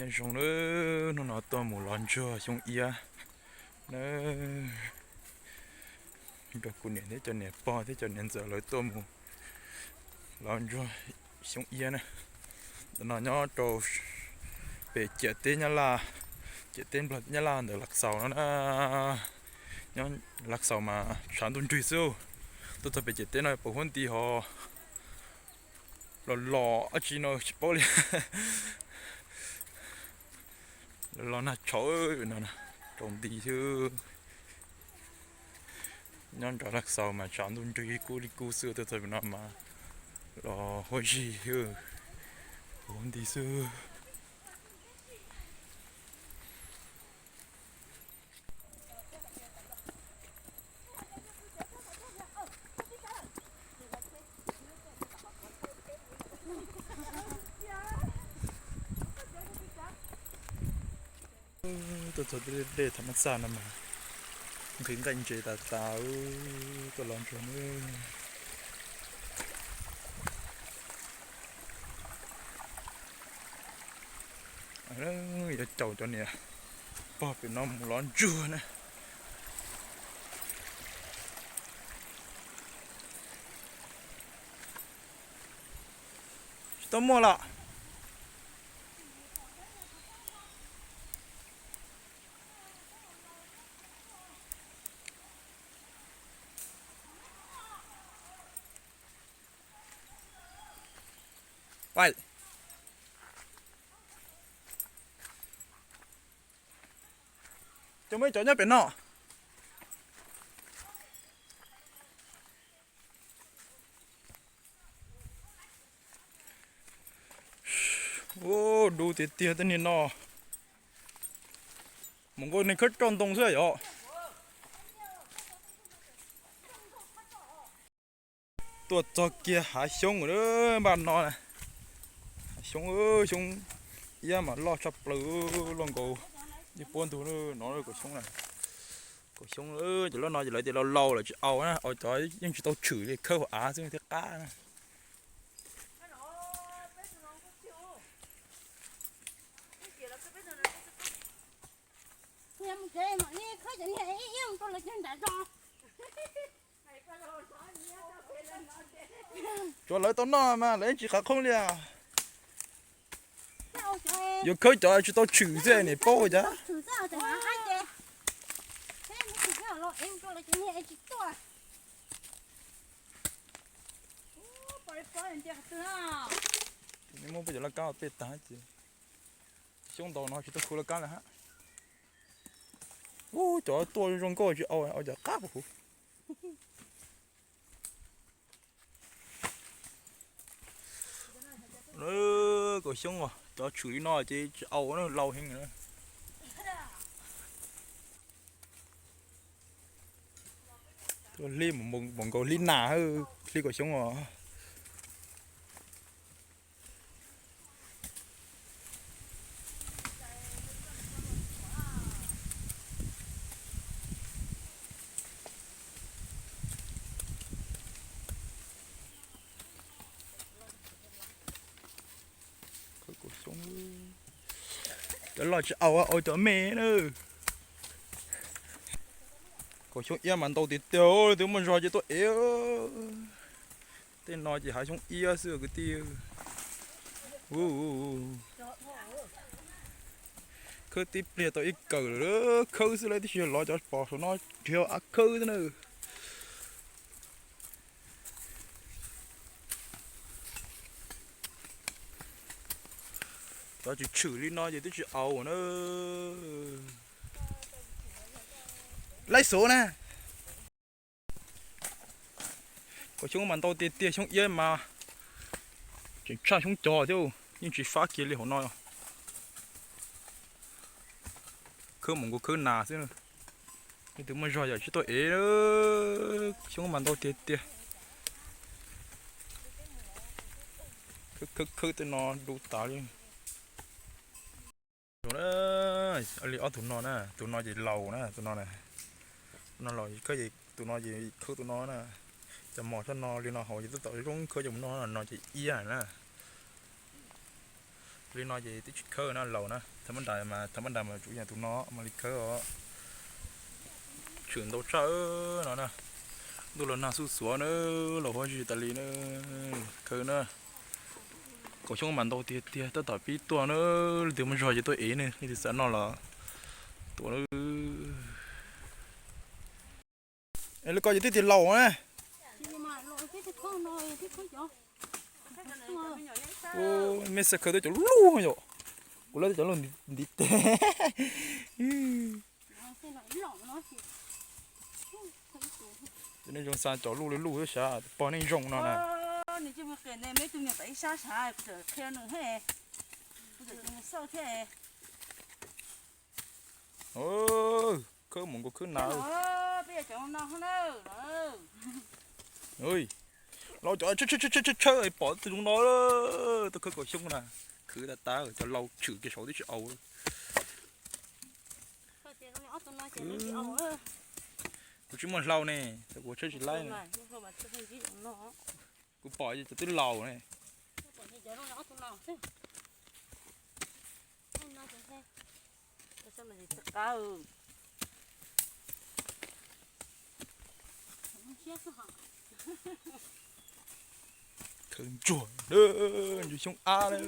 Nyob zoo na, hnub no tuaj mus lov ntsuag xyoob iab na, nrog kuv niam thiab cov niam pog thiab cov niam ntxawm lawv tuaj mus lov ntsuag xyoob iab na. Ntawm no nyob rau pem ciam teb Nyab Laj, ciam teb Nplog Nyab Laj ntawm Laj Xaus no na. Nyob Laj Xaus mas tshav ntuj nrig xwb. Tuaj txog pem ciam teb no puas huab nti ho los los dab tsi no tsis paub li. Los los nag tshauv no, tsaus nti xwb. Nyob nram Laj Xaus mas tshav ntuj nrig kub li kub xwb, tuaj txog pem no mas los huab zig, huab nti xwb. Tuaj txog tej dej tham mab xaj no mas nqhis nqaij ntses tas tas, tuaj lov ntsuag na. Yuav caum cov niam pog pem no mus lov ntsuag na. Tsis tau muaj lawm. Cov muaj ib cov nyob pem no. Ua, du tiag tiag tej niag no. Mus nkaus neeg khawb roj ntoo xwb yom. Tuaj txog kiag hav xyoob npaj no na. Hav xyoob, xyoob iab mas loj tshaj plaws, loj nkaus ib puab ntug no. Kaum xyoob, kaum xyoob, cov loj no ces lawv tias laus laus lawm tsis aus na, aus cov yeej tsis tau tshwm li, khawb hauv av xwb thiaj qab na. Cov lawv tau noj mas lawv yeej tsis qav qhoob li. Yuav khawb cov tsis tau tshwm xwb niam paub cas. Muab peb cov laj kab pej tag ces xyoob ntau no tsis tau khu laj kab lawm hab. Ub, cov tuaj zoo nkauj tsis au, au cov qab puag huv. Kaum xyoob, cov tshwm li no ces tsis au na, laus heev. Tuaj hlib mus nkaus hlib nas, hlib kaum xyoob os. Cov loj tsis au, au cov me na. Kaum xyoob iab mas ntau tiag tiag, leej twg muaj zog ces tuaj ev. Tej no ces hav xyoob iab xwb kwv tij. Khawb tib pliag tau ib kawm lawm, khawb xwb lawm, tib si lov cov pos saum no nrhiav av khawb xwb na. Cov tshwm tshwm li no ces twb tsis au na. Laib xov na. Kaum xyoob mas ntau tiag tiag, xyoob iab mas tseem tshaj xyoob cov thiab, yeej tsis fab kiag li hauv no. Khawb mus nkaus khawb nas xwb. Leej twg muaj zog yam tsis tuaj ev, xyoob mas ntau tiag tiag. Khawb khawb tej no du tas li. Li ob tug no na, tus no ces laus na, tus no, no laus, tus no ces khawb tus no na. Cov mos tshaj no li no hauv ces tab tom zoo khawb cov no, no ces iab na. Li no ces twb tsis khawb na, laus na, thaum mab nras mas, thaum mab nras mas tsuas yog tus no mam li khawb os. Tshwm ntau tshaj no na. Ntuj los nag xuj xuav na, los huab zig tas li na. Khawb na. Kaum xyoob mas ntau tiag tiag, tab tom pib tuaj na. Leej twg muaj zog ces tuaj ev ne, leej twg xav noj los tua na. Lawv ko ces twb tias laus na. Mej xav khawb tuaj cov luj yom. Kuv lawv tuaj cov luj ntiv tes. Nej zoo xa cov luj li luj xwb sav, pog nej zoo no na. Khawb mus nkaus khawb na. Los cov tshawb tshawb pom tus zoo no, tuaj khawb kaum xyoob na. Khwv tas tas, cov laus tshwm kiag saud twb tsis aus. Kuv tsis muaj hlau ne, kuv tshawb tsis laib. Kuv pom cov twb laus ne. Khawb ntsuag, ntsuag xyoob ab na.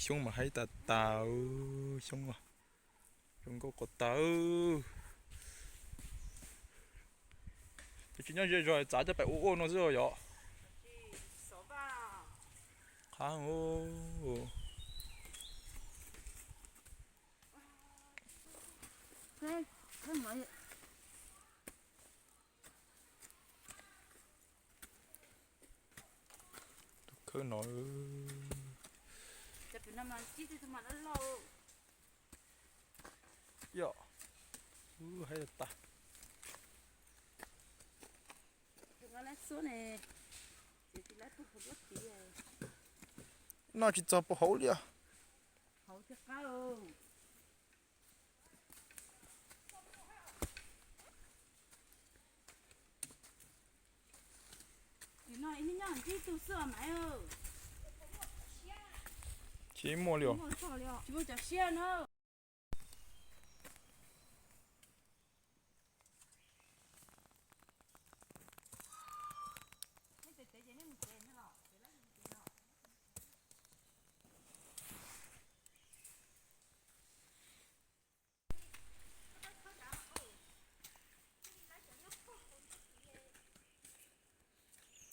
Xyoob mas haib tas tas, xyoob zoo nkauj quas tas. Tus tsis nyob ze zog txav coj pem ua ua no xwb yom. Qab. Tus khawb no. Yog, haib tas. Noj tsis txog puag hauv li os. Tsis muaj li os.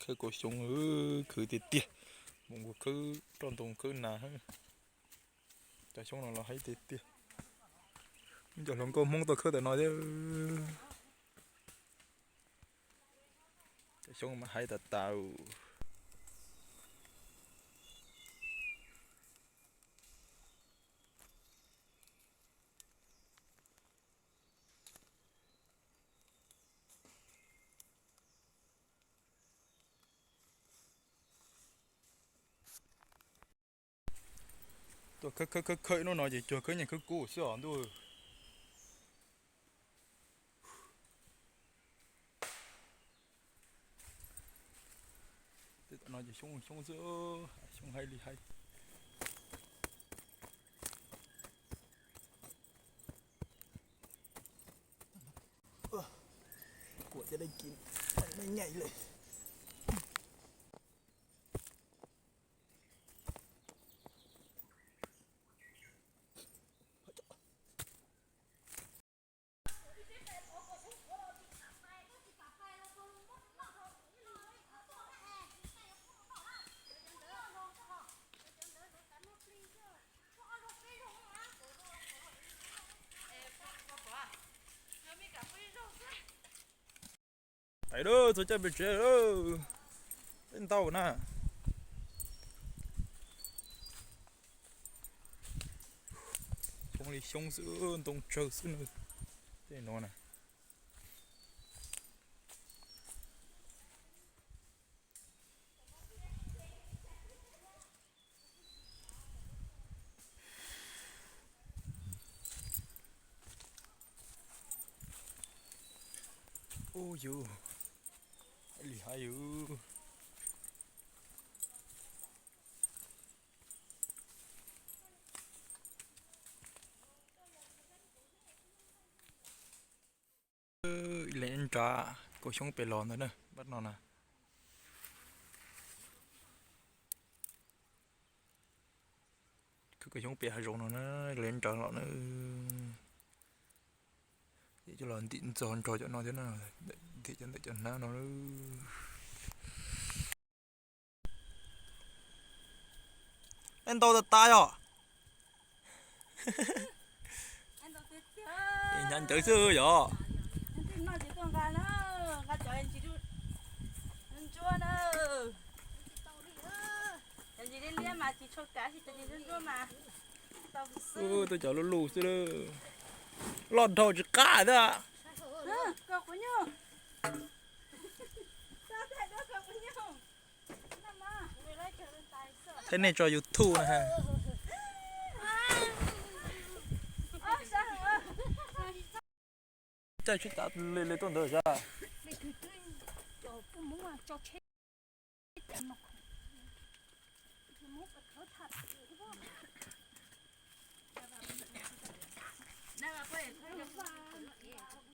Khawb kaum xyoob, khwv tiag tiag. Mus nkaus khawb roj ntoo khawb nas. Cov xyoob no los haib tiag tiag. Cov hluas nkauj Hmoob tuaj khawb tam no thiab. Cov xyoob mas haib tas tas. Tuaj khawb khawb khawb ib hnub no ces cuag khawb nyiaj khawb kub xwb os ntuj. Tej tom no ces xyoob xyoob xwb, xyoob haib li haib. Kuam cov dej kiv me nyuam li. Ais lub txog caij pem tsev lawm, peb ntau na. Xyoob li xyoob xwb, ntoo tsawg xwb na. Tej no na. Ub yus, li hab yus. Ib leeg nrad kaum xyoob pem los ntawd na, npaj no na. Kaum xyoob pem hav zoov no na, ib leeg nrad los na. Ces coj los ntim ntxog nrog cov no thiab na, ntim cov ntawm cov hnab no. Ntau tas tas yom. Hnyav ncawv xwb yom. Tuaj cov luj luj xwb lawm. Loj dhau tsis qab xwb. Thiab nej tso YouTube na. Caij tsheb tav le le tuaj ntawd sas.